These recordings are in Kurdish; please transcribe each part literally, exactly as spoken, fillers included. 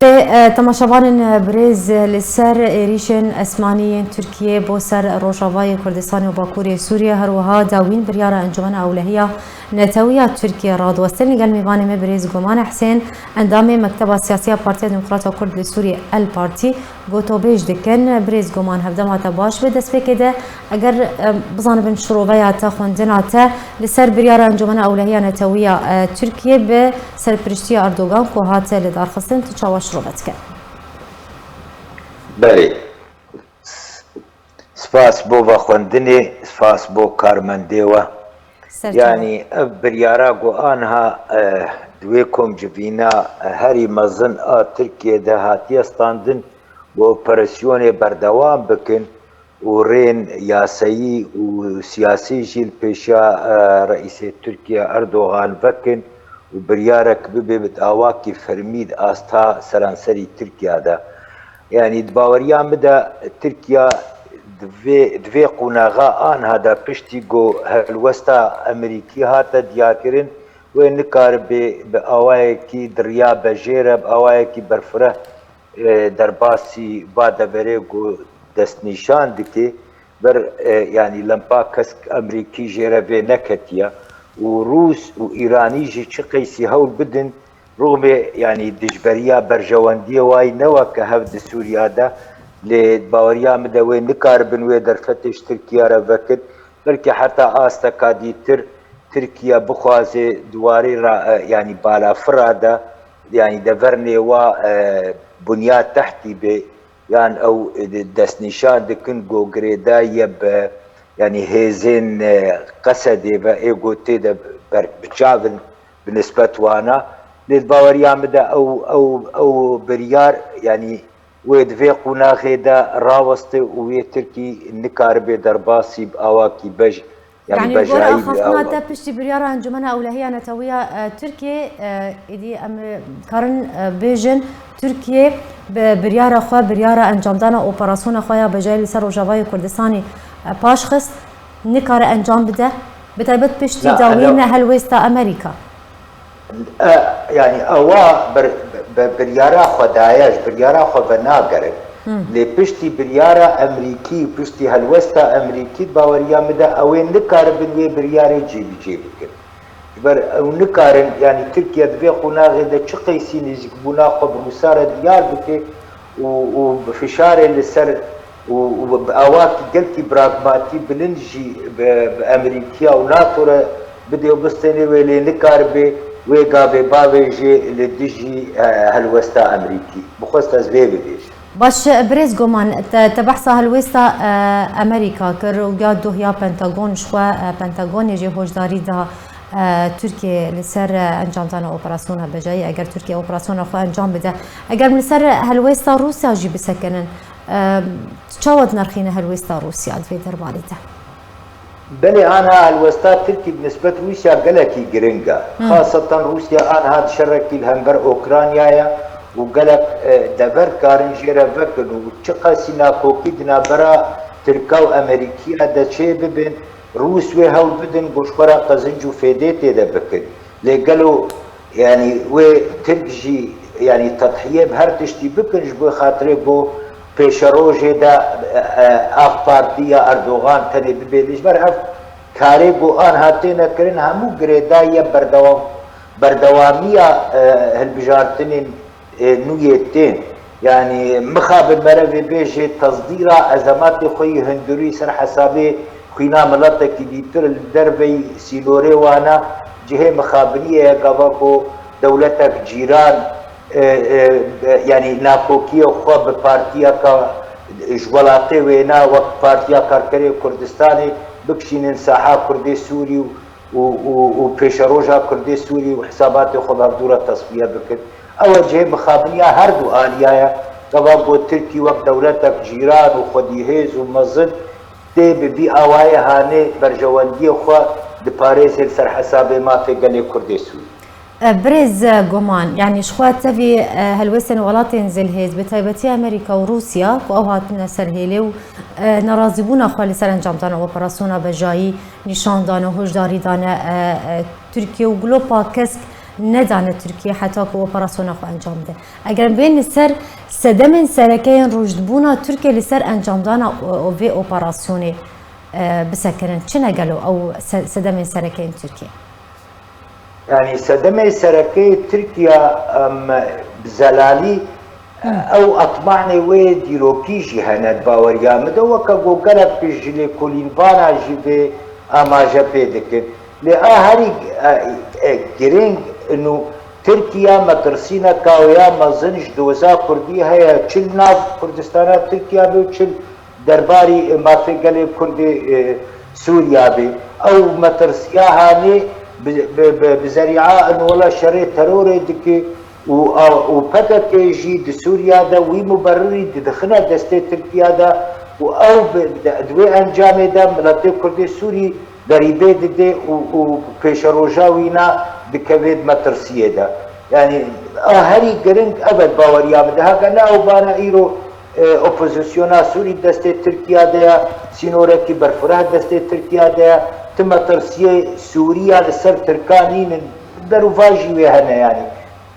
Tê, e, temaşevanên, e, birêz, e, li ser êrîşên esmanî yên Tirkiyê bo ser Rojavayê Kurdistanê û Bakurê Sûriyê, her wiha dawîn biryara Encûmena Ewlehiya Netewiya Tirkiyê radiwestin. Li gel mêvanê me birêz Goman Husên, endamê Mekteba Siyasî ya Partiya Demokrata Kurd li Sûriyê, El Partî, gotobêj dikin. Birêz Goman, hevdema te baş be. Destpêkê de eger, e, bizanibin şiroveya te, xwendina te li ser biryara Encûmena Ewlehiya Netewiya, e, Tirkiyê bi serpiriştiya Erdogan ku hate lidarxistin, tu çawa şirove dike? Belê. Spas bo vexwendinê, spas bo karmendê we. Ser çawa? Yanî ev biryara ku anha, eh, di wê komcivîna, eh, herî mezin a Tirkiyê de hatiye standin, ku operasyonê berdewam bikin û rên yasayî û siyasî jî li pêşiya, eh, Reîsê Tirkiye Erdogan vekin û biryarek bibe bi awakî fermî di asta seranserî Tirkiya de. Yanî di baweriya min de Tirkiya di vê, di vê qonaxa anha de piştî ku helwesta Amerîkî hate diyarkirin, wê nikaribe bi awayekî di riya bejêre, bi awayekî berfireh, e, derbasî va deverê ku destnîşan dike, ber, e, yanî lempa kesk Amerîkî jê re vê neketiye û Rûs û Îranî jî çi qeysî hewl bidin, rûmê, yanî dijberiya berjewendiyê wayî ne weke hev di Sûriya de, lê baweriya min de wê nikaribin wê derfetê ji Tirkiye re vekin. Belkî heta asteka dîtir Tirkiye bixwaze di warê ra, e, yanî balafira de, yanî devernê wa, e, bunyad tehtî bê, yan ew, e, destnîşan dikin ku girêdayiye bi, yanî hêzên, e, Qesedê ve ê ku tê de ber-, bi çav in bi nisbet wana. Lê di baweriya min de ew, ew, ew biryar, yanî wê di vê qonaxê de raweste û wê Tirkî nikaribe derbasî bi awakî bej-, yanî Yanî li gora bejayî bi axaftina awa- te piştî biryara Encûmena Ewlehiya Netewiya, e, Tirkiyê, e, êdî em, e, karin, e, bêjin, Tirkiye bi biryara xwe, biryara encamdana operasyona xwe ya bejayî li ser Rojavayê Kurdistanê, e, paş xist, nikare encam bide, bi taybet piştî Na, dawîn elo. helwêsta Amerîka. E, yanî ewa bir, bi, biryara xwe daye, ji biryara xwe venagerin. Hmm. Lê piştî biryara Emerîkî û piştî helwesta Emerîkî, di baweriya min de ew ê nikaribin wê biryarê cîbicê bikin. Ji ber ew nikarin, yanî Tirkiye di vê qonaxê de çi qeysî nêzîkbûna xwe bi Rûsa re diyar bike û, û bi fişarê li ser û, û bi awakî gelkî pragmatî bilind jî bi, bi Emerîkiya û nato re bidê û bistênê wê lê nikaribe wê gavê bavê jê li dijî, e, helwesta Emerîkî. Bixwest ez vê bibêjim. Baş, birêz Goman, te, te behsa helwêsta, e, Emerîka kir û ya doh ya Pentagon ji xwe, e, Pentagonê jê hoşdarî da, e, Tirkiye li ser, e, encamdana operasyona bejayî, eger Tirkiye operasyona xwe encam bide. Eger em li ser helwêsta Rûsya jî bisekinin, e, çawa dinirxîne helwêsta Rûsya di vê derbarê de? Belê, anha helwesta Tirkî bi nisbet Rûsya gelekî giring e. Hmm. Xasetan Rûsya anha di şerekî li hember Okraynaya û gelek, e, dever dikarin jê re vekin û çiqasî nakokî di navbera Tirka û Emerîkiya de çê bibin, Rûs wê hewl bidin ku ji xwe re qezinc û fêdê tê de bikin. Lê gelo, yanî wê Tirk jî, yanî tedhiye bi her tiştî bikin ji bo xatirê ku pêşerojê de, e, e, AK Partî ya Erdogan tenê bibê lê ji ber ev karê ku anha têne kirin hemû girêdayî ye berdewam, berdewamiya, e, hilbijartinên, e, nû yê tên. Yanî mixabin mere vê bêjê tesdîra ezematê xwe yî hundirî ser hesabê xwîna miletekî dîtir li derveyî sînorê wana cihê mixabiniyê ye gava ku dewletek cîran, e, e, e, yanî nakokiyê xwe bi partiyeka ji welatê wêna wek Partiya Karkerê Kurdistanê bikişînin saha Kurdê Sûrî û, û, û, û pêşeroja Kurdê Sûrî û hisabatê xwe bi hevdû re tesfiye bikin. Ew e cihê mixabiniya her du aliya ye. Gava ku Tirkî wek dewletek cîran û xwedîhêz û mezin tê bi vî awayê hanê berjewendiyê xwe diparêzê li ser hesabê mafê gelê Kurdê Sûrî. E, birêz, e, Goman, yanî ji xwe tevî, e, helwestên welatên zilhêz, bi taybetî Amerîka û Rûsya, ku ew hatine ser hêlê û, e, nerazîbûna xwe li ser encamdana operasyona bejayî nîşan dane, hişdarî dane, e, e, Tirkiye û glopa kesk nedane Tirkiye heta ku operasyona xwe encam bide. Eger bên li ser sedemên sereke yên rûjdibûna Tirkiye li ser encamdana o-, o-, vê operasyonê, e, bisekirin, çi ne gelo ew se-, sedemên sereke yên Tirkiye? Yanî sedemê sereke yê Tirkiye, em, bi zelalî, ew etmanê wê dîrokî jî hene di baweriya min de, weke ku gelek ji lêkolînvana jî vê amaje pê dikin. Lê a herî, e, e, girîng û Tirkiye metirsîneka wê ya mezin ji doza Kurdî heye, çi li nav Kurdistana Tirkiye be û çi li derbarî, e, mafê gelê Kurdê, e, Sûriya be. Ew metirsiya hanê bi, bi, bi, bi zerîa inola şerê terorê dike û, a, û P K K jî di Sûriya de wî muberirî didixine destê Tirkiya de û ew bi, di, di wê encamê de miletê Kurdê Sûrî derîbê dide û, û pêşeroja wîna dikeve di metirsiyê de. Yanî a herî giring ev e di baweriya min de. Heke ne ew bana îro, e, opozisyona Sûrî destê Tirkiya de ye, sînorekî berfireh destê Tirkiya de ye. Ti metirsiyê Sûriya li ser Tirkan nînin. Berovajî wê hene yanî.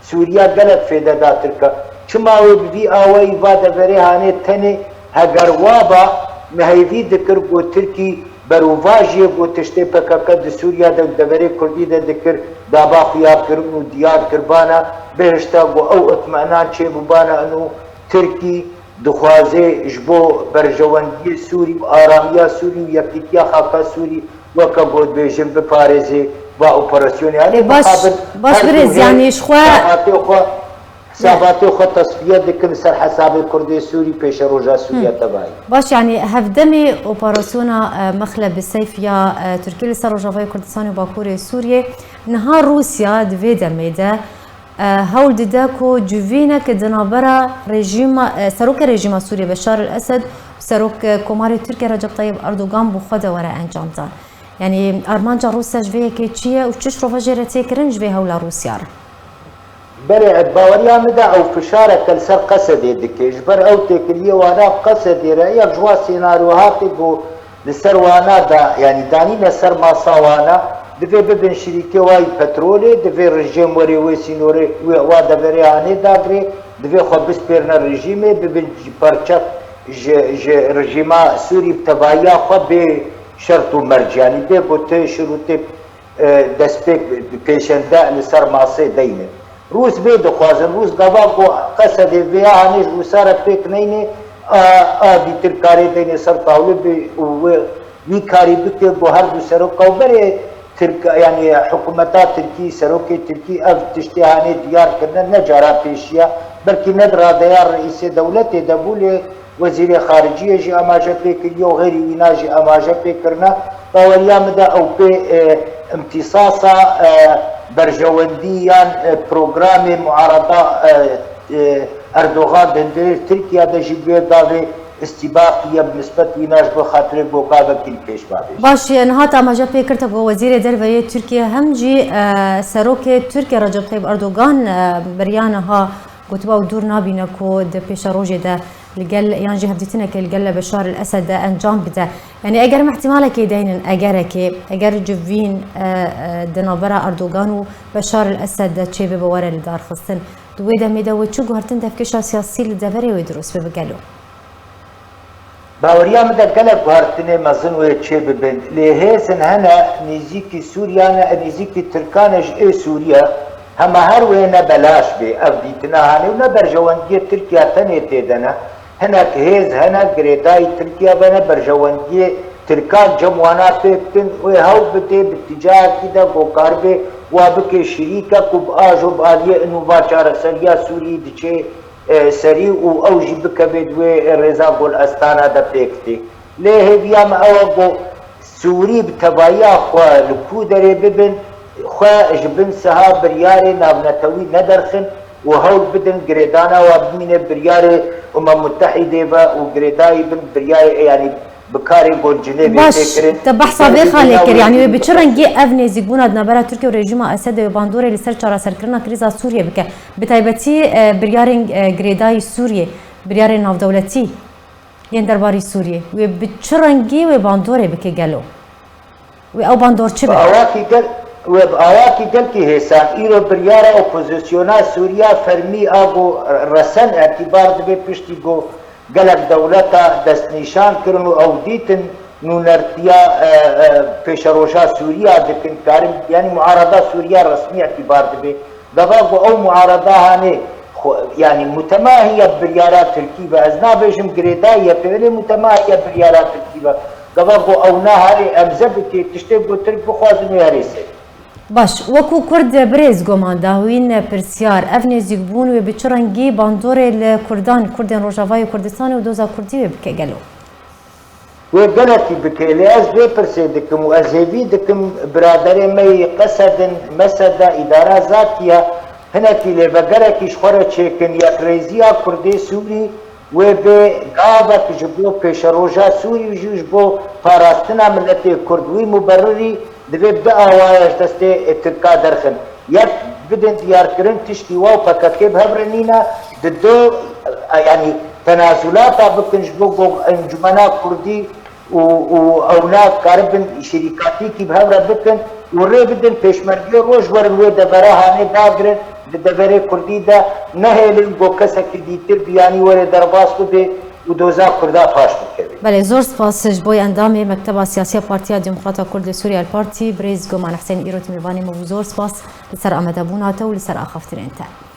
Sûriya gelek fêde da Tirka. Çima wê bi vî awayî va deverê hanê tenê heger wa ba, me hêvî dikir ku Tirkî berovajiyê ku tiştê P K K di Sûriya de û deverê Kurdî de dikir, daba xuyakirin û diyar kiribana, bihişta ku ew itminan çêbibana û Tirkî dixwaze ji bo berjewendiyê Sûrî û aramiya Sûrî û yekîtiya xaka Sûrî weke ku dibêjin biparêze va operasyonê. Yanî Baş, mixabin baş her birêz, duhê yanî ji xwe sabatê xwe, sabatê xwe tesfiye dikin ser hesabê Kurdê Sûrî, pêşeroja Sûriye tevayî. Baş, yanî hevdemê operasyona, e, Mexleb Seyf ya, e, Tirkî li ser Rojavayê Kurdistanê û Bakurê Sûriyê, niha Rûsya di vê demê de, e, hewl dide ku civînek di navbera rejîma, e, serokê rejîma Sûriyê Beşar el Esed û serok, e, Komarê Tirkiye Recep Tayyip Erdogan bi xwe de were encamdan. Yanî armanca Rûsya ji vê yekê çi ye û çi şirove jê re tê kirin ji vê hewla Rûsya re? Belê, ez baweriya min de ew fişareke li ser Qesedê dike. Ji ber ew têkiliyê wana Qesedê re, yek ji wan senaryoya hatê ku li ser wana da, yanî danîne ser masa wana, divê bibin şirîkê wa yî petrolê, divê rejîm were wê sînorê, wê, wa deverê hanê dagirê, divê xwe bispêrine rejîmê, bibin parçek ji, ji rejîma Sûrî bi tevahiya xwe bê şert û merc, yanî bê ku ti şirûtê e, destpêk pêşende li ser masê deyne. Rûs vê dixwazin, Rûs gava ku Qesedê vêya hanê ji Rûsa re pêk neyne, a, a dîtir karê deyne ser tawlê bê û wê, wî karî bike ku her du seroka û berê Tirk, yanî hikûmeta Tirkî, serokê Tirkî ev tiştê hanê diyar kirine, ne cara pêşiya, belkî ne di radeya reîsê dewletê de bû, lê Wezîrê Xariciyê jî amaje pê kiriye û xêrî wîna jî amaje pê kirine. Baweriya min de ew pê, e, imtîsasa, e, berjewendî yan, e, programê muarada, e, e, Erdogan di hundirê Tirkiye de jî bi wê gavê îstîbaqî ye bi nisbet wîna ji bo xatirê ku gavekî li pêş babê. Baş, e, niha te amaje pê kir te ku Wezîrê Derve yê Tirkiye hem jî, e, Serokê Tirkiye Recep Tayyip Erdogan, e, beriya niha Gotiba û dûr nabîne ku di pêşerojê de li gel yan jî hevdîtinekê li gel Beşar el Esed de encam bide. Yanî eger em ihtimalekê deynin, egerekê, eger civîn, e, e, di navbera Erdogan û Beşar el Esed de çêbibe were lidarxistin, di wê demê de wê çi guhertin devkêşa siyasî li deverê wê dirust bibe gelo? Baweriya min de gelek guhertinê mezin wê çêbibin, lê hêzin hene nêzîkî Sûriya ne, nêzîkî Tirkan e ji ê Sûriye, hema her wê ne belaş bê ev dîtina hanê û ne berjewendiyê Tirkiye tenê tê de ne. Hinek hêz hene girêdayî Tirkiye bene, berjewendiyê Tirkan cem wana pê bikin, wê hewl bidê bi tîcayekî de ku karibê wa bike şirîkek û bi ajo bi aliyê ino va çareseriya Sûriyê diçê e, serî û ew jî bikeve di wê rêza golestana de pêk tê. Lê hêviya me ew e ku Sûrî bi tevahiya xwe li ku derê bibin, xwe ji bin siha biryarê navnetewî nederxin û hewl bidin girêdana wa bimîne biryarê Umem Mutehîdê ve û girêdayî bin biryarê, yanî bi karê gol Cinêvê Baş, tê kirin. Te behsa vê xalê kir, yanî wê bi çi rengî ev nêzîkbûna di navbera Tirkiye û rejîma Esedê wê bandorê li ser çareserkirina krîza Sûriyê bike? Bi taybetî, e, biryarên, e, girêdayî Sûriyê, biryarên navdewletî yên derbarî Sûriyê, wê bi çi rengî wê bandorê bike gelo? Wê ew bandor çi be? Bi awakî gel-, Wê bi awakî gelkî hêsan îro biryara opozisyona Sûriya fermî a ku resen îtibar dibe piştî ku gelek dewleta destnîşan kirin û ew dîtin nûnertiya, e, e, pêşeroja Sûriya dikin, karin, yanî muarada Sûriya resmî îtibar dibe. Gava ku ew muarada hanê xwe, yanî mutemahiye biryara Tirkî ve, ez nabêjim girêdayî ye, pê wê lê mutemahiye biryara Tirkî ve. Gava ku ew naharê emze bike, tiştê ku Tirk bixwazin wê herê ser. Baş, wekû Kurd birêz Goman dahwîn pirsiyar, ev nêzîkbûn wê bi çi rengî bandorê li Kurdan, Kurdên Rojavayê Kurdistanê û doza Kurdî wê bike gelo? Wê gelekî bike, lê ez vê pirsê dikim û ez hêvî dikim biraderê me yê Qesedin, Meseda, îdara Zakiya, hinekî lêvegerekî ji xwe re çêkin, yekrêziya Kurdê Sûrî wê bê gavek ji bo pêşeroja Sûrî û jî ji bo parastina miletê Kurd. Wî muberirî divê bi awaya ji destê Tirka derxin. Yek bidin diyarkirin tiştî wa û P K K bi hev re nîne, di do, yanî tenazulata bikin ji bo go-, encumena Kurdî û, û ew ne karibin şirîkatîkî bi hev re bikin û rê bidin pêşmergê roj werin wê devera hanê dagirin, di deverê Kurdî de nehêlin go kesekî dîtir biyanî were derbas bibe û doza Kurda paş bikeve. Belê, zor spas ji bo endamê Mekteba Siyasiya Partiya Demokrata Kurd li Sûriye, El Partî, birêz Goman Husên, îro tu mêvanê me bû. Zor spas li ser amadebûna te û li ser axaftinên te.